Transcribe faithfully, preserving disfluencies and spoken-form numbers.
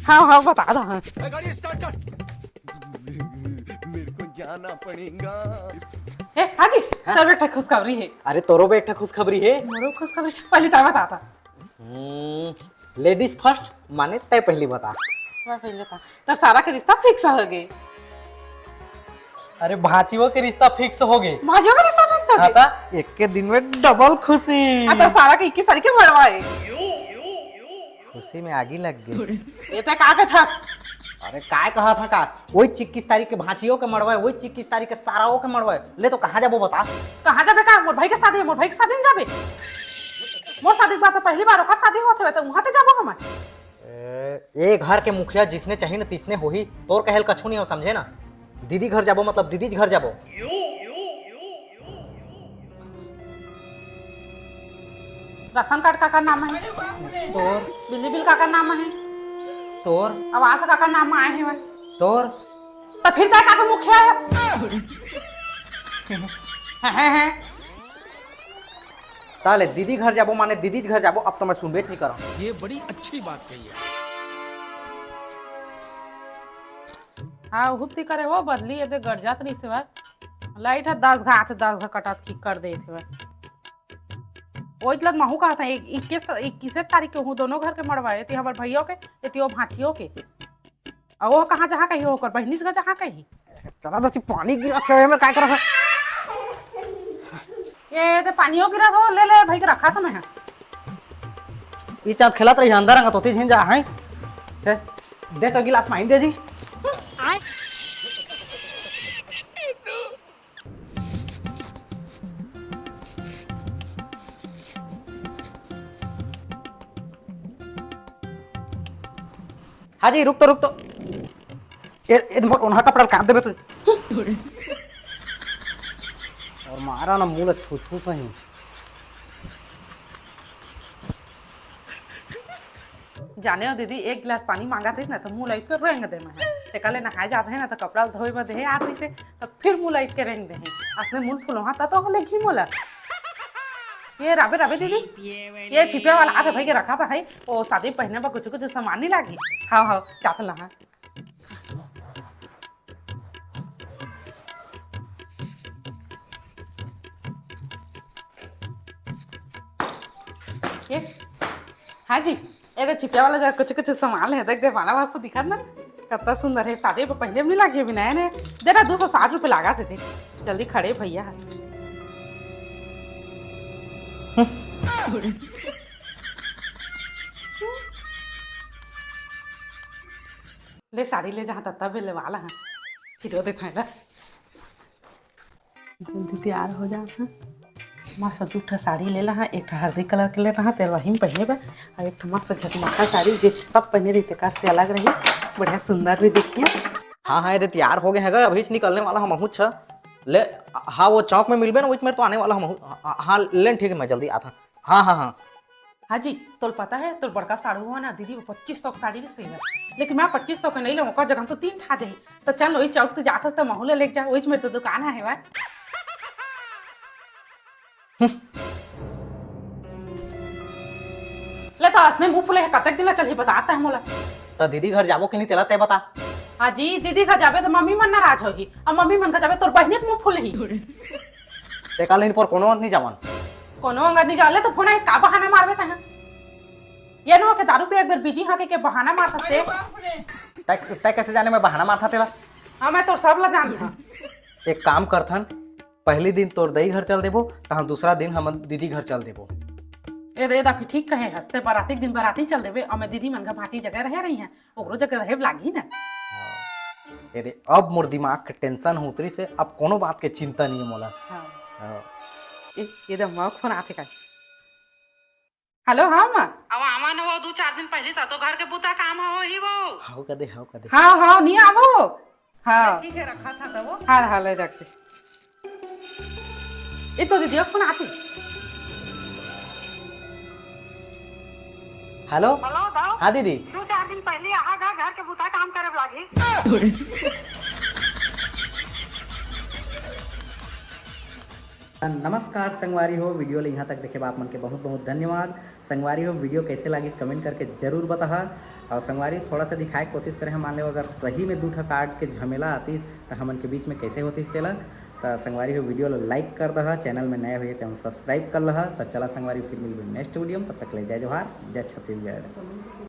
हाँ, हाँ, बता रहा हूँ। ए, गाड़ी start कर। मेरे को जाना पड़ेगा। ए, हाँ जी, हाँ। तोर बेटा खुशखबरी है। अरे, तोरो बेटा खुशखबरी है। मोरो खुशखबरी। पहले तय बताता। हम्म, ladies first, माने तय पहली बता। मैं पहले बता। तो सारा के रिश्ता fix हो गए। अरे, भांचियो के रिश्ता fix हो गए। भांचियो के रिश्ता fix हो गए? हाँ, तो एक के दिन में double खुशी। हाँ, तो सारा के इक्कीस तारीख के मड़वा है। खुशी में आगी लग गई। ये तो का कहत हस? अरे, काय कहत हस का? वही इक्कीस तारीख के भांचियो के मड़वा है, वही इक्कीस तारीख के साराओ के मड़वा है। ले तो कहाँ जाबो बता? कहाँ जाबे का? मोर भाई के शादी है, मोर भाई के शादी में जाबे। मोर शादी के बाद तो पहली बार ओकर शादी होत हवे, तो वहाँ ते जाबो हमन। ए, ए घर के मुखिया जिसने चाहिए ना तिसने होही, तोर कहल कछु नहीं हो, समझे ना? दीदी घर जाबो मतलब दीदी घर जाबो। राशन कार्ड काकर नाम है? तोर। बिजली बिल काकर नाम है? तोर। आवास काकर नाम में आए हैं? तोर। तो फिर तय काकर मुखिया है? हैं, हैं, हैं। ताले दीदी घर जाबो माने दीदी घर जाबो, अब तो मैं सुनबे नहीं करा। ये बड़ी अच्छी बात कही है। हाँ, हुत्ती करे हो बदली, ये दे गरजात रही से बा। लाइट है दस घा आथे, दस घा कटत की कर देत हवय। ओइत लत महू कहत हं, एक, इक्कीस त-, इक्कीसे तारीख के हूँ दोनों घर के मड़वा, एती हमर भइयो के, एती ओ भांचियो के। अउ ओ कहाँ जहाँ कही, ओकर बहिनीच घर जहाँ कही। चला दसी पानी गिरत हे, एमे काय करत हे? ये तो पानियो गिरत हो, ले ले भाई के रखा था मैं। ई चाँद खेलत रही अंदर अंगत होती झिन जा, हैं? दे, दे तो गिलास पानी दे जी। हाँ जी, रुक तो, रुक तो। ए, ए, मोर ओन्हा कपड़ा काट देबे तू। अउ मारा ना मुँह ला छू छू सही। जाने हो दीदी, एक गिलास पानी मांगत रहिस ना, त मुँह लइट के रेंग दे मैं। तेकर ले नहाए जात हे ना, त कपड़ा धोए बर देहे आत रहिसे, त फिर मुँह लइट के रेंग देहे। असने मुँह फुलोहा त तो लेखी मोला। ये राबे, राबे दीदी, ये चिपिया वाला आत हे भाई के रखा था भाई, ओ शादी पहने बर कुछ, कुछ सामान नहीं लागी। हाँ, हाँ, चाथल नहा। ये, हाँ जी, ये तो चिपिया वाला जरा कुछ कुछ सामान है, देख दे, वाला वास्तु दिखत ना, कितना सुंदर है, शादी पे पहने भी नहीं लागी अभी नया नया। दे ना, दो सौ साठ रुपये लागा थे, दे, जल्दी खड़े भैया। ले साड़ी ले जहाँ तत्ता भी लेवा ला, हाँ। फिर वो देखा है ना। जल्दी तैयार हो जा, हाँ। मस्त दू ठा साड़ी ले ला, हाँ। एक ठा हल्दी कलर के ले ला, हाँ, तेल वही में पहने बा। और एक ठा मस्त झकमाका साड़ी, जे सब पहने रही, तेकर से अलग रही, बढ़िया सुंदर भी दिखिए। हाँ, हाँ, ये तैयार हो गए हैं गा, अभी से निकलने वाला हम अहुच। ले, हाँ, वो चौक में मिलबे ना, वही में तो आने वाला हम अहुच। हाँ, हाँ, ले, ठीक है, मैं जल्दी आता। हाँ, हाँ, हाँ। हाँ जी, तोल पता है, तोर बड़का साढ़ू हुआ ना, दीदी वो पच्चीस सौ के साड़ी ले सही है, लेकिन मैं पच्चीस सौ के नहीं ले, ओकर जगह तो तीन ठा दे। तो चल, वही चौक तो जात हस, तो महू ले लेके जा, वही में तो दुकान है, है। ले तो असने मुंह फुले है, कतक दिन ला चलही, बताता है मोला। तो दीदी घर जाबो कि नहीं, तेला तय बता। हाँ जी, दीदी घर जाबे तो मम्मी मन नाराज होही, और मम्मी मन घर जाबे तोर बहिनी के मुंह फुलही। ते काल इन पर कोनो अंग नहीं जावन। कोनो अंग नहीं जाले तो फोन है, का बहाना मारबे तैं? ये न हो के दारू पे एक बार बिजी हाँ के, के बहाना मारथस ते। तै, तै कैसे जाने मैं बहाना मारथा तेला? हाँ, मैं तो सब ला जानथा। एक काम करथन, पहली दिन तोर दई घर चल देबो, तहाँ दूसरा दिन हम दीदी घर चल देबो। ए दे, दा फिर ठीक कहे हस, ते बराती के दिन बराती चल देबे, और मैं दीदी मन घर भांची जगह रहे रही हैं, ओकरो जगह रहे लागही ना। हाँ। ए दे, अब मोर दिमाग के टेंशन हो उतरी से, अब कोनो बात के चिंता नहीं है मोला। हाँ। हाँ। ए, ये दे, माँ फोन आथे का। हेलो, हाँ माँ। अब आवा न वो, दू चार दिन पहली था तो घर के बुता काम हो ही वो। हाउ कदे, हाउ कदे। हाँ, हाँ, नहीं आवो। हाँ। ठीक है, रखा था तो वो। हाँ, हाँ, ले रख दे। ये तो दीदी, फोन आती। हेलो। हेलो, दाऊ। हाँ दीदी। दू चार दिन पहली आहा घर, घर के बुता काम करे लागी। नमस्कार संगवारी हो, वीडियो ले यहाँ तक देखे बर आप मन के बहुत बहुत धन्यवाद। संगवारी हो, वीडियो कैसे लागिस comment करके जरूर बताहा। और संगवारी, थोड़ा सा दिखाए के कोशिश करे हैं, मान लो अगर सही में दू ठा कार्ड के झमेला आतिस तो हमन के बीच में कैसे होतिस तेला। तो संगवारी हो, वीडियो ला like कर दहा, चैनल में नए होइए तो सब्सक्राइब कर लहा। तो चला संगवारी, फिर मिलबे नेक्स्ट वीडियो में, तब तक ले जय जोहार, जय छत्तीसगढ़।